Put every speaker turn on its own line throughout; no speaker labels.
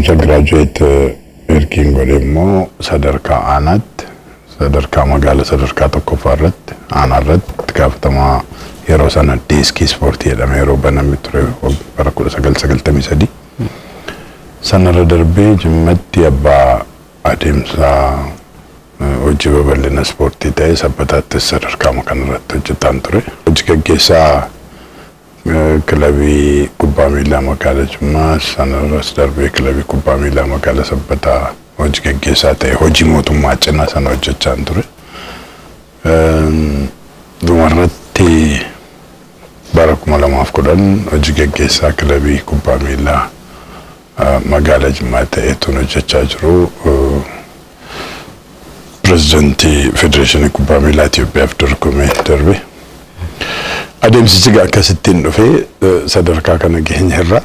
Barumsa graduate ergiin godhe immoo sadarkaa aanaatti, sadarkaa magaala sadarkaa tokkoffaa irratti, aanaa irratti itti gaafatamaa yeroo sana deeskii ispoortii jedhame yeroo baname ture bara 1993. Sanarra darbee Jimmatti abbaa adeemsaa hojii babal'ina ispoortii ta'e, Sabbataattis sadarkaa kanarratti hojjetaan ture. Hojii gaggeessaa kilabii kubbaa miilaa magaalaa Jimmaa, sanarras darbee kilabii kubbaa miilaa magaalaa Sabbataa hojii gaggeessaa ta'e, hojii mootummaa cinaa sana hojjechaan ture. Dhumarratti bara 2010 hojii gaggeessaa kilabii kubbaa miilaa magaalaa Jimmaa ta'eetuun hojjechaa jiru. Pirezidantii Federeeshinii Kubbaa Miilaa Itoophiyaaf dorgomee darbe. Adeemsichi akkasittiin dhufee sadarkaa kana geenyerra.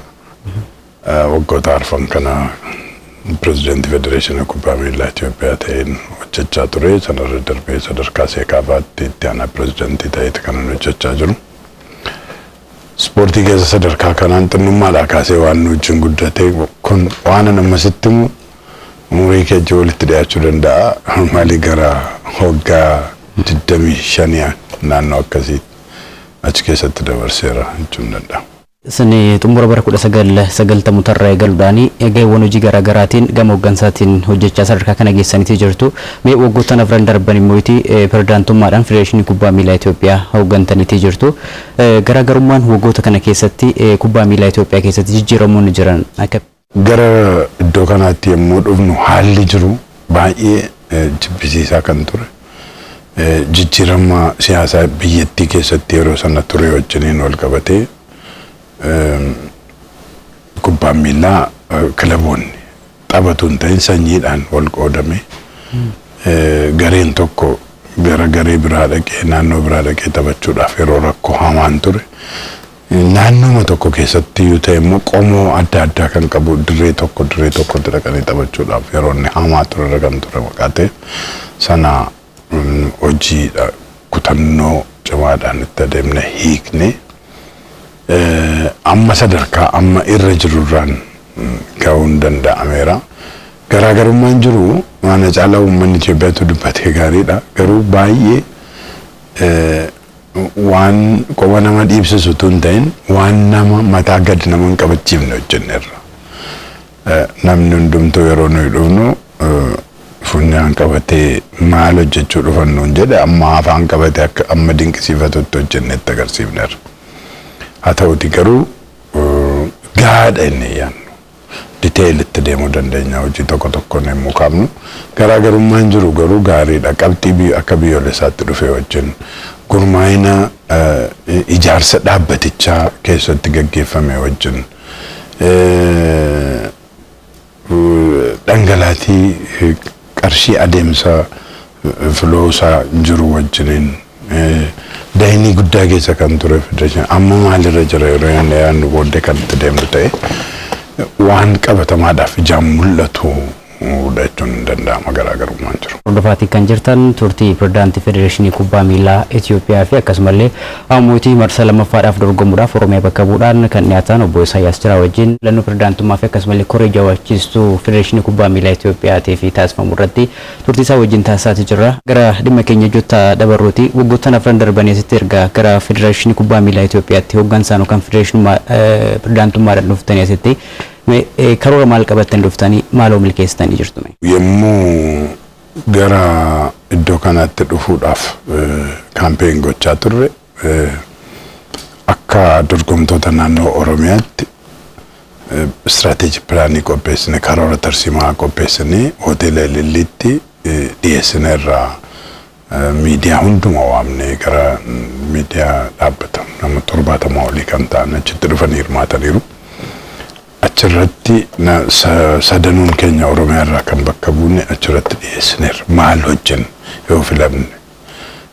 Waggoota arfan kana pirezidantii Federeeshinii Kubbaa Miilaa Itoophiyaa ta'een hojjechaa ture. Sanarra darbee sadarkaa Seekaafaatti itti aanaa pirezidantii ta'eeti kanan hojjechaa jiru. Ispoortii keessa sadarkaa kanaan xinnummaadhaa kaasee waan nu wajjin guddate kun waan an ammasitti himu umurii keejji walitti dhiyaachuu danda'a. Maali, gara waggaa 25 naannoo akkasii achi keessatti dabarseera jechuun danda'a.
Isin xumura bara 1990 irraa eegaluudhaan gaheewwan hojii garaa garaatiin gama hooggansaatiin hojjechaa sadarkaa kana geessaniitii jirtu. Mee waggoottan afran darban immoo pirezidaantummaadhaan Federeeshinii Kubbaa Miilaa Itoophiyaa hooggantaniitii jirtu. Garaagarummaan waggoota kana keessatti kubbaa miilaa Itoophiyaa keessatti jijjiiramoonni jiran akka
Gara iddoo kanaatti yommuu dhufnu haalli jiru baay'ee jibbisiisaa kan ture. Jijjiirama siyaasaa biyyattii keessatti yeroo sana ture wajjiniin wal qabatee kubbaan miilaa kilaboonni taphatu hin ta'in sanyiidhaan wal qoodame, gareen tokko gara garee biraa dhaqee, naannoo biraa dhaqee taphachuudhaaf yeroo rakkoo hamaan ture. Naannooma tokko keessatti yoo ta'e immoo qomoo adda addaa kan qabu dirree tokko dirree tokkotti dhaqanii taphachuudhaaf yeroo inni hamaa ture kan ture maqaa ta'e sana hojiidha kutannoo cimaadhaan itti adeemne hiikne amma sadarkaa amma irra jirurraan ga'uun danda'ameera. Garaagarummaan jiru waan caalaa uummanni Itoophiyaatu dubbatee gaariidha. Garuu baay'ee waan qoba nama dhiibsisu tun ta'in, waan nama mataa gad nama hin qabachiifne hojjenneerra. Namni hundumtuu yeroo nuyi dhufnu funyaan qabatee maal hojjechuu dhufan nuun jedhe, amma afaan qabatee akka amma dinqisiifatutti hojjennetti agarsiifneerra. Haa ta'uti garuu gahaadha inni yaannu. Detail itti deemuu dandeenya hojii tokko tokkoon yommuu kaafnu. Garaagarummaan jiru garuu gaariidha. Qabxii akka biyyoolessaatti dhufe wajjin, gurmaa'ina ijaarsa dhaabbatichaa keessatti gaggeeffame wajjin, dhangalaatii qarshii adeemsa filoosaa jiru wajjiniin, daynii guddaa keessa kan ture federeeshinii amma maalirra jira yeroo yaannu booddee kan itti deemnu ta'e waan qabatamaadhaaf ijaan mul'atu jechuun hin danda'ama garaagarummaan jiru.
Hordofaatiin kan jirtan turtii pirezidaantii Federeeshinii Kubbaa Miilaa Itoophiyaa fi akkasumallee ammooti marsaa lammaffaadhaaf dorgomuudhaaf Oromiyaa bakka bu'uudhaan kan dhiyaatan obbo Isaayyaas Jiraa wajjin filannoo pirezidaantummaa fi akkasumallee koree jawaachistuu Federeeshinii Kubbaa Miilaa Itoophiyaatiif taasifamu irratti turtii isaa wajjin taasisaa jirra. Gara dhimma keenya ijootta dabarruuti. Waggoottan afran darbanii asitti erga gara Federeeshinii Kubbaa Miilaa Itoophiyaatti hooggansaan yookaan federeeshinummaa pirezidaantummaadhaan dhuftanii asitti karoora maal qabattanii dhuftanii, maaloo milkeessitanii jirtu?
Yommuu gara iddoo kanaatti dhufuudhaaf campaign gochaa turre, akka dorgomtoota naannoo Oromiyaatti strategy planii qopheessine, karoora tarsiimaa qopheessine hoteela Ililliitti dhiyeessineerra. Miidiyaa hunduma waamnee, gara miidiyaa dhaabbata nama 70 olii kan ta'an achitti dhufanii hirmaataniiru. Achirratti sadanuun keenya Oromiyaa irraa kan bakka buune achirratti dhiyeessineerra. Maal hojjennu yoo filamne?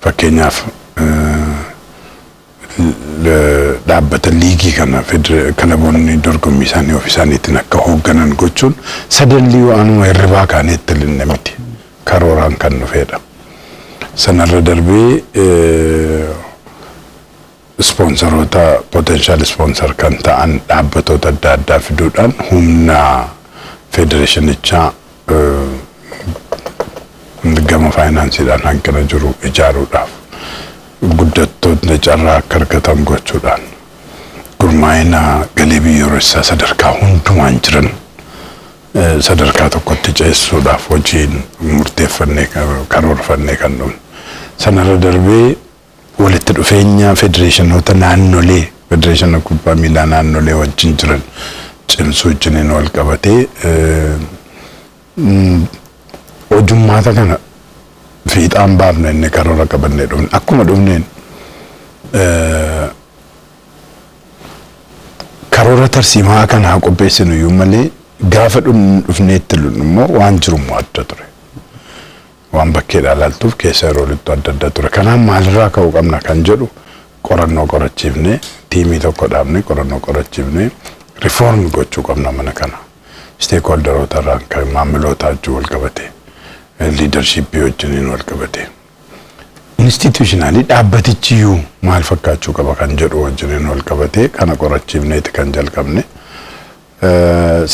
Fakkeenyaaf, dhaabbata liigii kana kilaboonni dorgommii isaanii ofii isaaniitiin akka hoogganan gochuun sadallii waanuma hirribaa kaanee itti linne miti. Karooraan kan dhufedha. Sanarra darbee ispoonsaroota, potential sponsor kan ta'an dhaabbatoota adda addaa fiduudhaan humna Federeeshinichaa gama faayinaansiidhaan hanqina jiru ijaaruudhaaf, guddattoonni carraa akka argatan gochuudhaan, gurmaa'ina galii biyyoolessaa sadarkaa hundumaan jiran sadarkaa tokkotti ceesisuudhaaf hojiin murteeffannee karoorfannee kan dhumne. Sanarra darbee walitti dhufeenya federeeshinoota naannolee, federeeshina kubbaa miilaa naannolee wajjin jiran cimsuu wajjiniin wal qabatee hojummaata kana fiixaan baafne inni karoora qabannee dhufne. Akkuma dhufneen karoora tarsiimaa kana haa qopheessinu iyyuu malee, gaafa dhufneetti immoo waan jiru immoo adda ture. Waan bakkeedhaa ilaaltuuf keessa yeroo lixxu adda adda ture. Kanaaf maalirraa ka'uu qabna kan jedhu qorannoo qorachiifne, tiimii tokko dhaabne, qorannoo qorachiifne, reform gochuu qabna mana kana. Stakeholderoota irraan kan maamiloota wajjin wal qabate, leadershipii wajjiniin wal qabate. Institutionally dhaabbatichi iyyuu maal fakkaachuu qaba kan jedhu wajjiniin wal qabate kana qorachiifneeti kan jalqabne.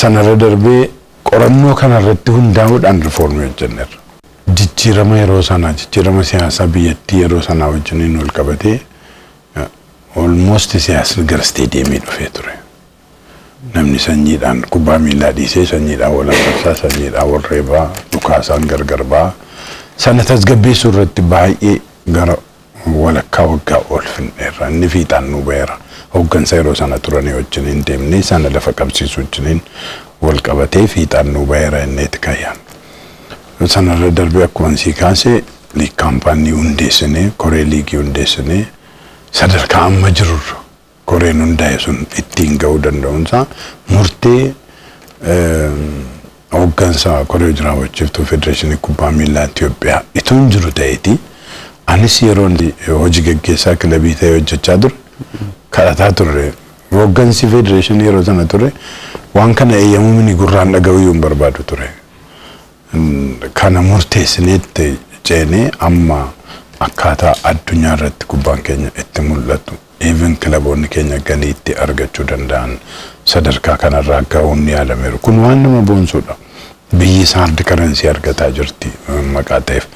Sanarra darbee qorannoo kanarratti hundaa'uudhaan rifoormii hojjenneerra. Jijjiirama yeroo sanaa, jijjiirama siyaasaa biyyattii yeroo sanaa wajjiniin wal qabatee almost siyaasni gara isteediyeemii dhufee ture. Namni sanyiidhaan kubbaa miillaa dhiisee sanyiidhaan wal arrabsaa, sanyiidhaan wal reebaa, dhukaasaan gargar ba'aa. Sana tasgabbeessuu irratti baay'ee gara walakkaa waggaa ol finneerra. Inni fiixaan nu ba'eera. Hooggansa yeroo sana turanii wajjiniin deemnee sana lafa qabsiisuu wajjiniin wal qabatee fiixaan nu ba'eera inneeti kayyaan. Sanarra darbee akkuma sii kaasee league company hundeessinee, koree liigii hundeessinee, sadarkaa amma jirurra koreen hundaa'e sun ittiin ga'uu danda'uunsaa murtee hooggansa koree raawwachiiftuu Federeeshinii Kubbaa Miillaa Itoophiyaa itoo hin jiru ta'eeti. Anis yeroon hojii gaggeessaa kilabii ta'ee hojjechaa ture kadhataa turre. Hooggansi federeeshinii yeroo sana ture waan kana eeyyamuu mini gurraan dhaga'uu hin barbaadu ture. Kana murteessineetti ceenee amma akkaataa addunyaa irratti kubbaan keenya itti mul'atu, even kilaboonni keenya galii itti argachuu danda'an sadarkaa kanarraa ga'uun ni yaadameeru. Kun waan nama boonsuudha. Biyyi hard currency argataa jirti maqaa ta'eef.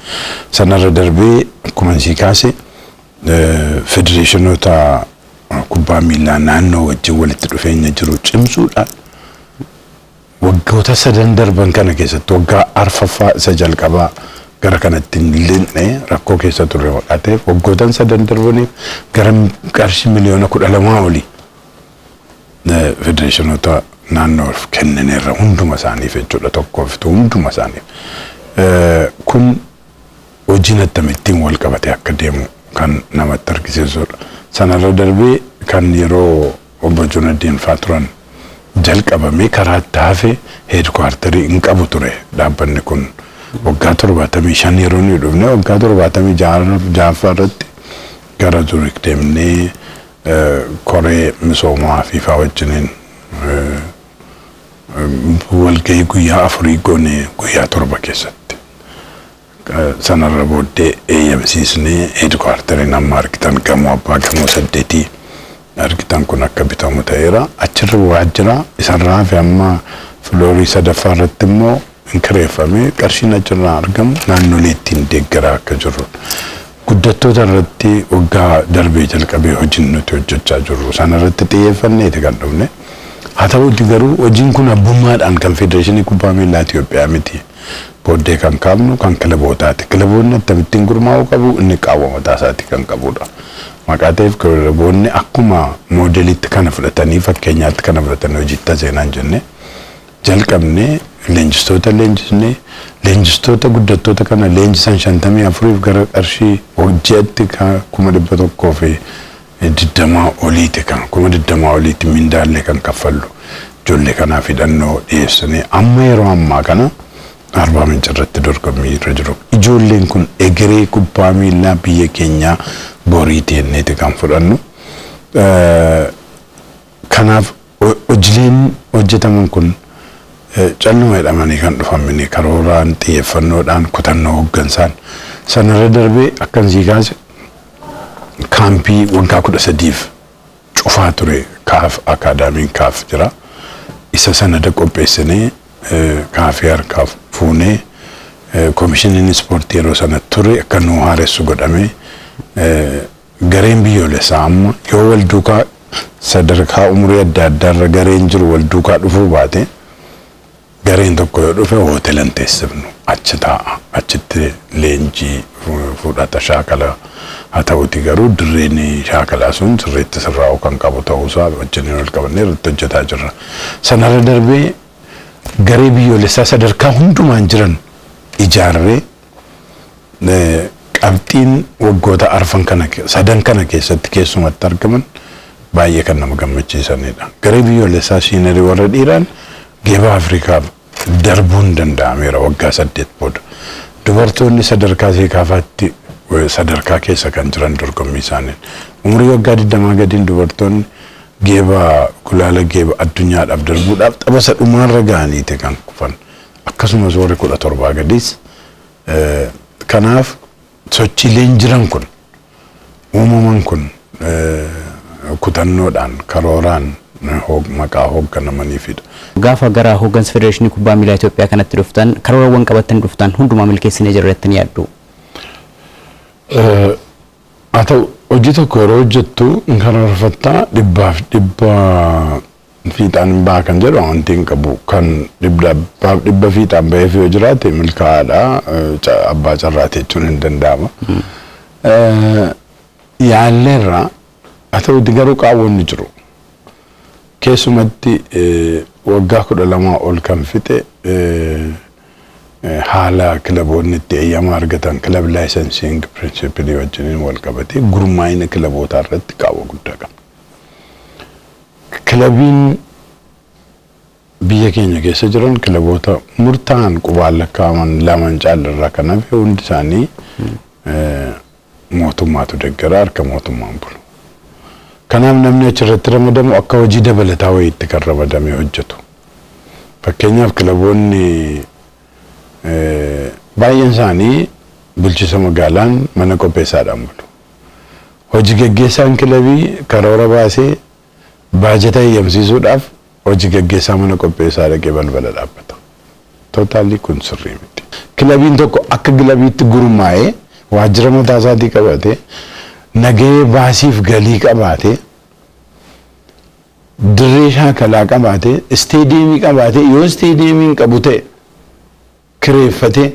Sanarra darbee akkuma sii kaase federeeshinoota kubbaa miillaa naannoo wajjin walitti dhufeenya jiru cimsuudhaan waggoota sadan darban kana keessatti waggaa arfaffaa isa jalqabaa gara kanatti hin linne rakkoo keessa turre maqaa ta'eef, waggootan sadan darbaniif gara qarshii miliyoona 12 olii federeeshinoota naannoof kennineerra, hunduma isaaniif jechuudha, tokkoof hunduma isaaniif. Kun hojiin akkamittiin wal qabate akka deemu kan namatti argisiisudha. Sanarra darbee kan yeroo obbo Junadiin faa turan jalqabamee karaa itti hafe headquarterii hin qabu ture dhaabbanni kun. Waggaa 75 yeroo nuyi dhufne, waggaa 76ffaa irratti gara Zurik deemnee koree misoomaa fiifaa wajjiniin walgahii guyyaa 4 goone guyyaa 7 keessatti. Sanarra booddee eeyyamsiisnee headquarteriin amma argitan, gamoo abbaa gamoo 8 argitan kun akka bitamu ta'eera. Achirra waajjira isarraa hafe amma floorii sadaffaa irratti immoo hin kireeffamee qarshiin achirraa argamu naannolee ittiin deeggaraa akka jirru. Guddattoota irratti waggaa darbee jalqabee hojiin nuti hojjechaa jirru sana irratti xiyyeeffanneeti kan dhufne. Haa ta'uuti garuu hojiin kun abbummaadhaan kan Federeeshinii Kubbaa Miillaa Itoophiyaa miti. Booddee kan kaafnu kan kilabootaati. Kilaboonni akkamittiin gurmaa'uu qabu, inni qaawwa mataa isaatii kan qabudha. Maqaa ta'eef kilaboonni akkuma moodeliitti kana fudhatanii, fakkeenyaatti kana fudhatanii hojiitti seenaan jenne jalqabnee leenjistoota leenjisnee, leenjistoota guddattoota kana leenjisan 54f gara qarshii ji'atti 120,000 oliiti, kan 20,000 oliiti mindaallee kan kaffallu, ijoollee kanaaf hidhannoo dhiyeessanii amma yeroo ammaa kana Arbaa Minci irratti dorgommii irra jiru. Ijoolleen kun egeree kubbaa miillaa biyya keenyaa boriiti jenneeti kan fudhannu. Kanaaf hojiileen hojjetaman kun calluma jedhamanii kan dhufamini karooraan, xiyyeeffannoodhaan, kutannoo hooggansaan. Sanarra darbee akkan sii kaase kaampii waggaa 13f cufaa ture, kaaf akaadaamiin kaaf jira. Isa sanada qopheessinee kaafee harkaa fuunee, koomishiniin ispoortii yeroo sana ture akka nu haaressu godhamee, gareen biyyoolessaa amma yoo wal duukaa sadarkaa umurii adda addaarra gareen jiru wal duukaa dhufuu baate, gareen tokko yoo dhufe hoteela hin teessifnu, achi taa'a, achitti leenjii fudhata, shaakala. Haa ta'uti garuu dirreen shaakalaa sun sirriitti sirraa'uu kan qabu ta'uusaa wajjin wal qabannee irratti hojjetaa jirra. Sanarra darbee garee biyyoolessaa sadarkaa hundumaan jiran ijaarree, qabxiin waggoota arfan kana, sadan kana keessatti keessumatti argaman baay'ee kan nama gammachiisanidha. Garee biyyoolessaa senior warra dhiiraan geeba Afrikaaf darbuun danda'ameera waggaa 8 booda. Dubartoonni sadarkaa seekaafaatti sadarkaa keessa kan jiran dorgommii isaaniin. Umurii waggaa 20 gadiin dubartoonni geeba gulaala geeba addunyaadhaaf darbuudhaaf tapha isa dhumaarra ga'aniiti kan kufan. Akkasumas warri 17 gadiis. Kanaaf sochiileen jiran kun, uumaman kun, kutannoodhaan, karooraan maqaa hoogganamaniifidha.
Gaafa gara hooggansa Federeeshinii Kubbaa Miilaa Itoophiyaa kanatti dhuftan, karoorawwan qabatanii dhuftan hundumaa milkeessinee jirra jettanii yaaddu?
Haa ta'u, hojii tokko yeroo hojjettu hin karoorfattaa, 100% fiixaan hin baha kan jedhu amantii hin qabu. Kan 100% fiixaan baheef yoo jiraate milkaa'aadha, abbaa carraati jechuun hin danda'ama. Yaalleerra, haa ta'uti garuu qaawwonni jiru. Keessumatti waggaa 12 ol kan fixe haala kilaboonni itti eeyyama argatan, club licensing principle wajjiniin wal qabatee, gurmaa'ina kilabootaa irratti qaawwa guddaa qaba. Kilabiin biyya keenya keessa jiran kilaboota murtaa'an qubaan lakkaa'aman lama hin caalle. Kanaaf hundi isaanii mootummaatu deeggara, harka mootummaan bulu. Kanaaf namni achirratti ramadamu akka hojii dabalataa wayiitti kan ramadamee hojjetu. Fakkeenyaaf kilaboonni baay'een isaanii bulchiisa magaalaan mana qopheessaadhaan bulu. Hojii gaggeessaan kilabii karoora baasee baajata eeyyamsiisuudhaaf hojii gaggeessaa mana qopheessaa dhaqee balbala dhaabbata. Totally kun sirrii miti. Kilabiin tokko akka kilabiitti gurmaa'ee, waajjira mataa isaatii qabatee, nagahee baasiif galii qabaatee, dirree shaakalaa qabaatee, isteediyeemii qabaatee, yoo isteediyeemii hin qabu ta'e kireeffatee,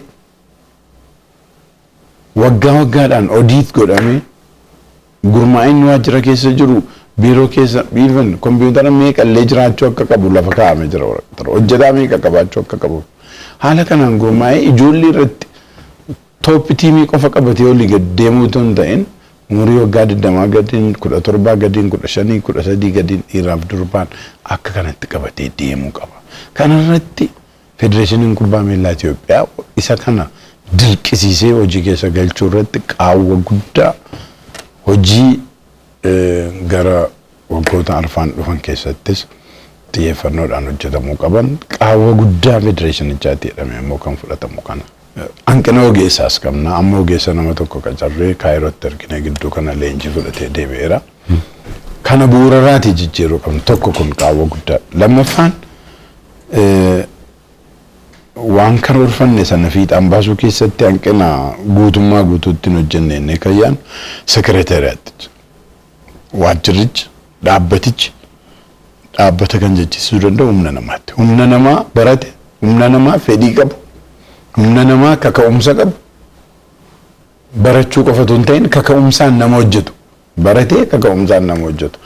waggaa waggaadhaan audit godhamee, gurmaa'inni waajjira keessa jiru, biiroo keessa even kompiitara meeqallee jiraachuu akka qabu lafa kaa'amee jira, waraqaa hojjetaa meeqa qabaachuu akka qabu, haala kanaan gurmaa'ee, ijoollee irratti top team qofa qabatee olii gad deemuu otoo hin ta'in, umurii waggaa 20 gadiin, 17 gadiin, 15, 13 gadiin, dhiiraaf durbaan akka kanatti qabatee deemuu qaba. Kanarratti Federeeshiniin Kubbaa Miilaa Itoophiyaa isa kana dirqisiisee hojii keessa galchuu irratti qaawwa guddaa hojii gara waggoota arfaan dhufan keessattis xiyyeeffannoodhaan hojjetamuu qaban, qaawwa guddaa federeeshinichaatti jedhame immoo kan fudhatamu kana. Hanqina ogeessaas qabna. Amma ogeessa nama tokko qacarree Kaayirootti erginee gidduu kana leenjii fudhatee deebi'eera. Kana bu'uurarraatii jijjiiruu qabna. Tokko kun qaawwa guddaa. Lammaffaan, waan karoorfanne sana fiixaan baasuu keessatti hanqina guutummaa guutuutti hin hojjenne inni kayyaan sekireeteriyaatti. Waajjirichi, dhaabbatichi dhaabbata kan jechisuu danda'u humna namaatti. Humna namaa barate, humna namaa fedhii qabu, humna namaa kaka'umsa qabu, barachuu qofa otoo hin ta'in kaka'umsaan nama hojjetu. Baratee kaka'umsaan nama hojjetu.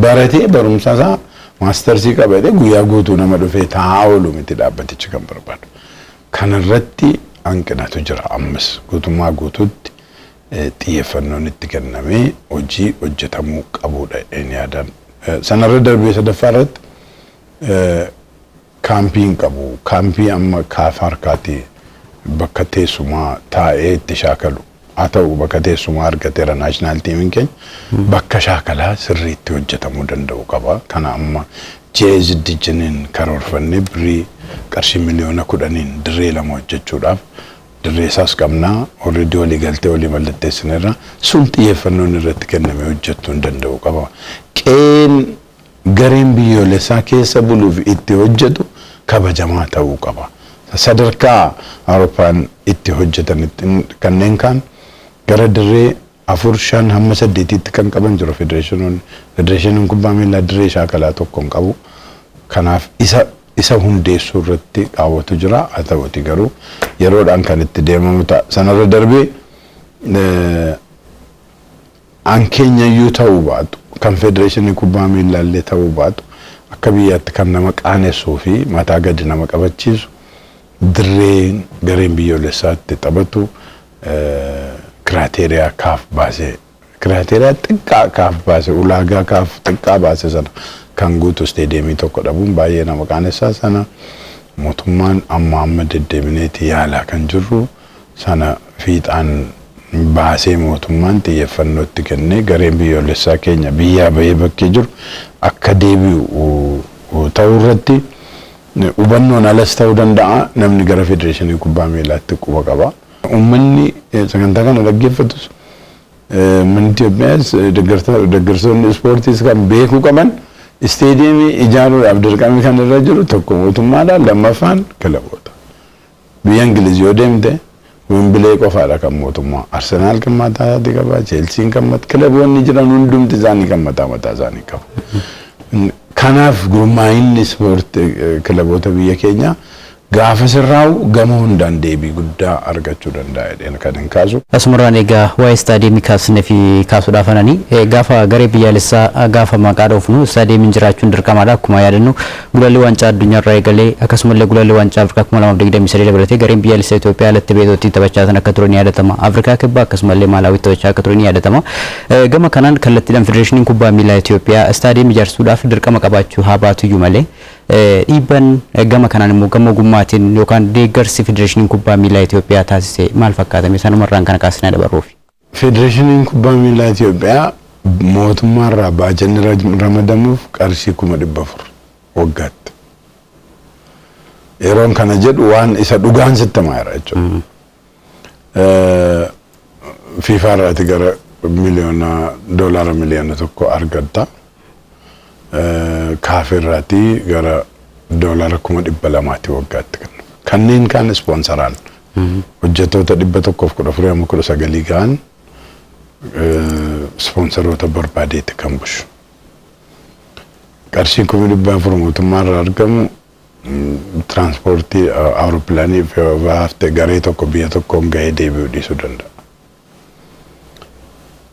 Baratee barumsa isaa masters qabatee guyyaa guutuu nama dhufee taa'aa oolu miti dhaabbatichi kan barbaadu. Kanarratti hanqinatu jira, ammas guutummaa guutuutti xiyyeeffannoon itti kennamee hojii hojjetamuu qabudha inni yaadaan. Sanarra darbee sadaffaa irratti kaampii hin qabu. Kaampii amma kaafa harkaati bakka teessumaa taa'ee itti shaakalu. Haa ta'u, bakka teessumaa argateera national teamiin keenya, bakka shaakalaa sirriitti hojjetamuu danda'u qaba. Kana amma GIZ jiniin karoorfannee birrii qarshii miliyoona 10n dirree lama hojjechuudhaaf, dirree isaas qabnaa, already walii galtee walii mallatteessineerra, sun xiyyeeffannoon irratti kennamee hojjechuu hin danda'u qaba. Qeen gareen biyyoolessaa keessa buluuf itti hojjetu kabajamaa ta'uu qaba. Sadarkaa Awurooppaan itti hojjetanitti kanneen kaan gara dirree afur, shan hamma saddeetitti kan qaban jiru federeeshinoonni. Federeeshiniin kubbaa miilaa dirree shaakalaa tokko hin qabu. Kanaaf isa hundeessuu irratti qaawwatu jira. Haa ta'uti garuu yeroodhaan kan itti deemamu ta'a. Sanarra darbee an keenyayyuu ta'uu baatu, kan federeeshinii kubbaa miilaallee ta'uu baatu, akka biyyaatti kan nama qaanessuu fi mataa gadi nama qabachiisu dirreen gareen biyyoolessaatti taphatu criteria CAF baasee, criteria xiqqaa CAF baase, ulaagaa CAF xiqqaa baase sana kan guutu isteediyeemii tokko dhabuun baay'ee nama qaanessaa. Sana mootummaan amma amma deddeebineeti yaalaa kan jirru sana fiixaan baasee mootummaan xiyyeeffannootti kennee gareen biyyoolessaa keenya biyyaa bahee bakkee jiru akka deebi'u ta'uu irratti hubannoon alas ta'uu danda'a, namni gara federeeshinii kubbaa miilaatti quba qaba. Uummanni sagantaa kana dhaggeeffatus, uummanni Itoophiyaas, deeggartoonni ispoortiis kan beekuu qaban, isteediyeemii ijaaruudhaaf dirqamni kan irra jiru tokko mootummaadha, lammaffaan kilaboota. Biyya Ingiliz yoo deemte Wembley qofaadha kan mootummaa. Arsenaal kan mataa isaatii qaba, Cheelsiin kan mataa, kilaboonni jiran hundumti isaanii kan mataa mataa isaanii qabu. Kanaaf gurmaa'inni ispoortii kilaboota biyya keenyaa gaafa sirraa'u gama hundaan deebii guddaa argachuu danda'a jedheen kan hin kaasu.
Asumarraan egaa waa'ee istaadiyeemii kaasnee fi kaasuudhaaf ananii gaafa garee biyyaalessaa gaafa maqaa dhoofnu istaadiyeemiin jiraachuun dirqamaadha. Akkuma yaadannu gulaalli waancaa addunyaarraa eegalee akkasumallee gulaalli waancaa Afrikaa 2023 dabalatee gareen biyyaalessaa Itoophiyaa alatti beetootti taphachaa akka ture ni yaadatama. Afrikaa Kibbaa akkasumallee Maalawiitti taphachaa akka ture ni yaadatama. Gama kanaan kallattiidhaan federeeshiniin kubbaa miilaa Itoophiyaa istaadiyeemii ijaarsuudhaaf dirqama qabaachuu haa baatuyyuu malee, dhiibban gama kanaan immoo gama ogummaatiin yookaan deeggarsi federeeshiniin kubbaa miilaa Itoophiyaa taasise maal fakkaatame? Sanumarraan kana kaasnee dabarruufi.
Federeeshiniin kubbaa miilaa Itoophiyaa mootummaarraa baajanni ramadamuuf qarshii 400,000 waggaatti. Yeroon kana jedhu waan isa dhugaan sitti himaa jechuudha. FIFA irraati gara miliyoona doolaara 1 miliyoona argatta. CAF irraati gara doolaara 200,000ti waggaatti kennu. Kanneen kaan ispoonsaraan hojjettoota 114 hamma 119 ga'an ispoonsaroota barbaadeetti kan bushu. Qarshiin 400,000 mootummaa irraa argamu tiraanspoortii awurooppilaanii haftee garee tokko biyya tokkoon ga'ee deebi'uu dhiisuu danda'a.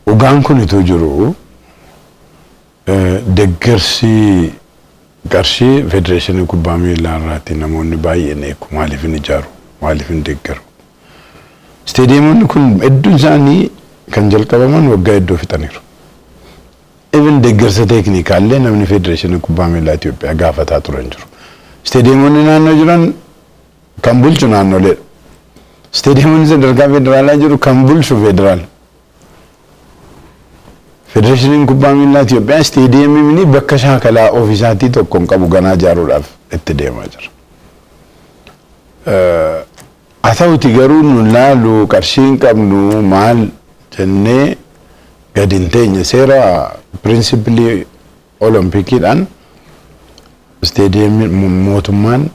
Dhugaan kun ituu jiru deeggarsi qarshii federeeshinii kubbaa miilaa irraati namoonni baay'een eegu, maaliif hin ijaaru, maaliif hin deeggaru? Isteediyeemonni kun hedduun isaanii kan jalqabaman waggaa hedduu fixaniiru. Even deeggarsa teeknikaallee namni federeeshinii kubbaa miilaa Itoophiyaa gaafataa turan jiru. Isteediyeemonni naannoo jiran kan bulchu naannoleedha. Isteediyeemonni sadarkaa federaalaa jiru kan bulchu federaala. Federeeshiniin kubbaa miilaa Itoophiyaa isteediyeemii bakka shaakalaa ofiisaatii tokko hin qabu, ganaa ijaaruudhaaf itti deemaa jira. Haa ta'uti garuu nu laalu qarshii hin qabnu maal jennee gadi hin teenye. Seera pirinsipilii olompikiidhaan isteediyeemii mootummaan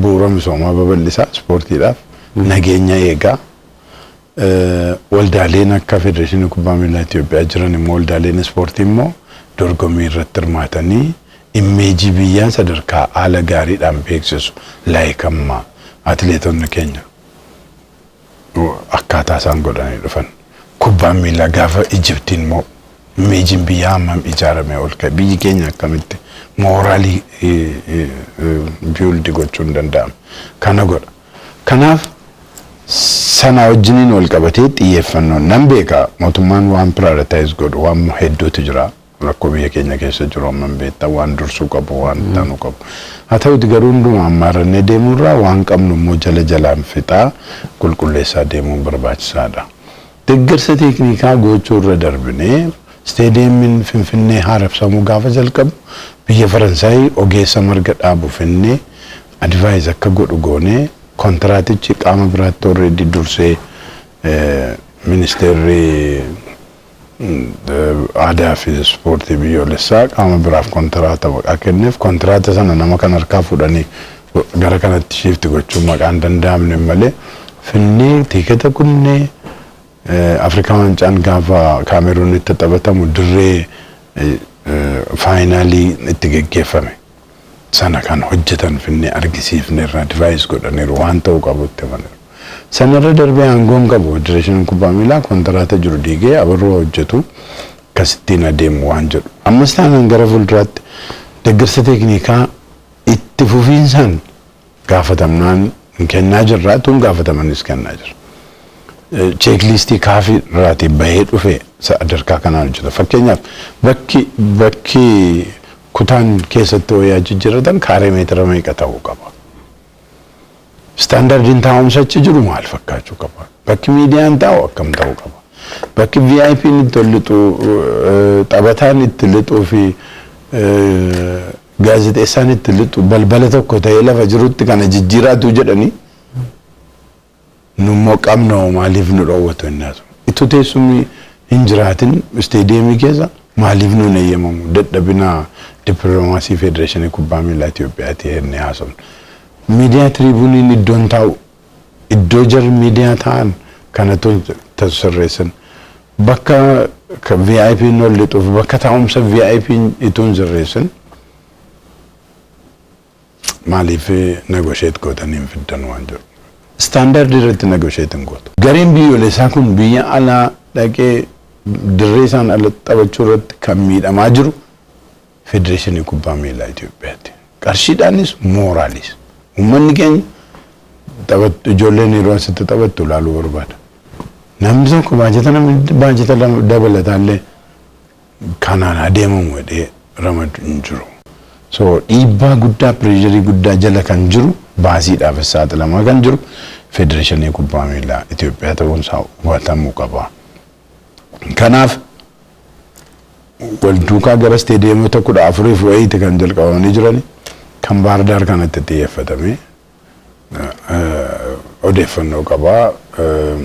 bu'uura misoomaa babal'isaa, ispoortiidhaaf nageenya eegaa, waldaaleen akka federeeshinii kubbaa miilaa Itoophiyaa jiran immoo, waldaaleen ispoortii immoo dorgommii irratti hirmaatanii immeejii biyyaa sadarkaa haala gaariidhaan beeksisu. Laayikammaa atileetonni keenya akkaataa isaan godhanii dhufan, kubbaan miilaa gaafa Ijiptiin immoo imeejiin biyyaa hammam ijaarame ol ka'e, biyyi keenya akkamitti mooraalii build gochuu hin danda'ame kana godha. Kanaaf sana wajjiniin wal qabatee xiyyeeffannoon nan beeka mootummaan waan prioritize godhu waan hedduutu jira. Rakkoo biyya keenya keessa jiru amma beektaa, waan dursuu qabu, waan tanuu qabu. Haa ta'uti garuu hundumaa ammaarrannee deemuurraa waan qabnu immoo jala jalaan fixaa qulqulleessaa deemuun barbaachisaadha. Deeggarsa teeknikaa gochuu irra darbinee isteediyeemiin Finfinnee haaromsamuu gaafa jalqabu biyya Faransaay ogeessa marga dhaabu finnee advise akka godhu goonee, kontiraatichi qaama biraatti already dursee ministeerri Aadaa fi ispoortii biyyoolessaa qaama biraaf kontiraata maqaa kenneef, kontiraata sana nama kan harkaa fuudhanii gara kanatti shift gochuun maqaan danda'amne malee, finnee tiiketa kunnee Afrikaa Waancaan gaafa Kaameruunitti taphatamu dirree finalii itti geggeeffame sana kan hojjetan finnee argisiifne irraa advise godhaniiru, waan ta'uu qabu itti himaniiru. Sanarra darbee aangoon qabu federeeshiniin kubbaa miilaa kontiraata jiru diigee abarroo hojjetu akkasittiin adeemu waan jedhu. Ammas taanaan gara fuulduraatti deeggarsa teeknikaa itti fufiinsaan gaafatamnaan kennaa jirra, tun gaafatamanis kennaa jirra. Checklistii kaafii irraatii bahee dhufe sadarkaa kanaan hojjeta. Fakkeenyaaf, bakki kutaan keessatti wayyaa jijjiirratan kaaree meetira meeqa ta'uu qaba? Standardiin taa'umsa achi jiru maal fakkaachuu qaba? Bakki miidiyaan taa'u akkam ta'uu qaba? Bakki VIP'n itti ol lixu, taphataan itti lixuu fi gaazexeessaan itti lixu balbala tokko ta'ee lafa jirutti kana jijjiiraatu jedhanii, nummoo qabna, maaliif nu dhoowwatu innaatu? Itu teessumni hin jiraatin isteediyeemii keessa maaliif nuun eeyyamamu? Dadhabina dippiloomaasii Federeeshinii Kubbaa Miilaa Itoophiyaati jennee haasofna. Miidiyaa tiriibuuniin iddoon taa'u, iddoo jarri miidiyaa ta'an kanatu sirreessan. Bakka VIP'n ol lixuuf bakka taa'umsa VIP'n itoo hin sirreessin maaliif negotiate gootanii hin fiddan waan jiru. Standardii irratti negotiate hin gootu. Gareen biyyoolessaa kun biyya alaa dhaqee dirree isaan ala taphachuu irratti kan miidhamaa jiru Federeeshinii Kubbaa Miilaa Itoophiyaati. Qarshiidhaanis mooraalis. Uummanni keenya ijoolleen yeroo asitti taphattu ilaaluu barbaada. Namni tokko baajata, namni baajata dabalataallee kanaan adeemamu jedhee ramadu hin jiru. So dhiibbaa guddaa, pressurii guddaa jala kan jiru, baasiidhaaf saaxilamaa kan jiru Federeeshinii Kubbaa Miilaa Itoophiyaa ta'uun isaa hubatamuu qaba. Kanaaf wal duukaa gara isteediyeemota 14f wayiiti kan jalqabamanii jirani, kan Baardaar kanatti xiyyeeffatamee odeeffannoo qabaa,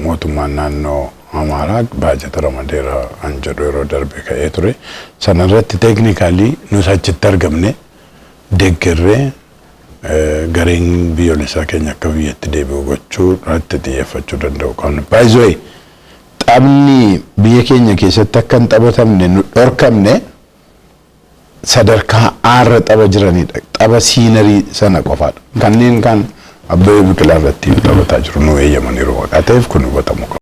mootummaan naannoo Amaaraa baajata ramadeera an jedhu yeroo darbe ka'ee ture. Sanarratti technically nus achitti argamne deeggarree gareen biyyoolessaa keenya akka biyyatti deebi'u gochuu irratti xiyyeeffachuu danda'u qabna. Baay'ee taphni biyya keenya keessatti akka hin taphatamne nu dhorkamne sadarkaa aarra tapha jiranidha. Tapha seniorii sana qofaadha. Kanneen kan Abbabee Biqilaa irratti taphataa jiru nu eeyyamaniiru maqaa ta'eef kun hubatamuu qaba.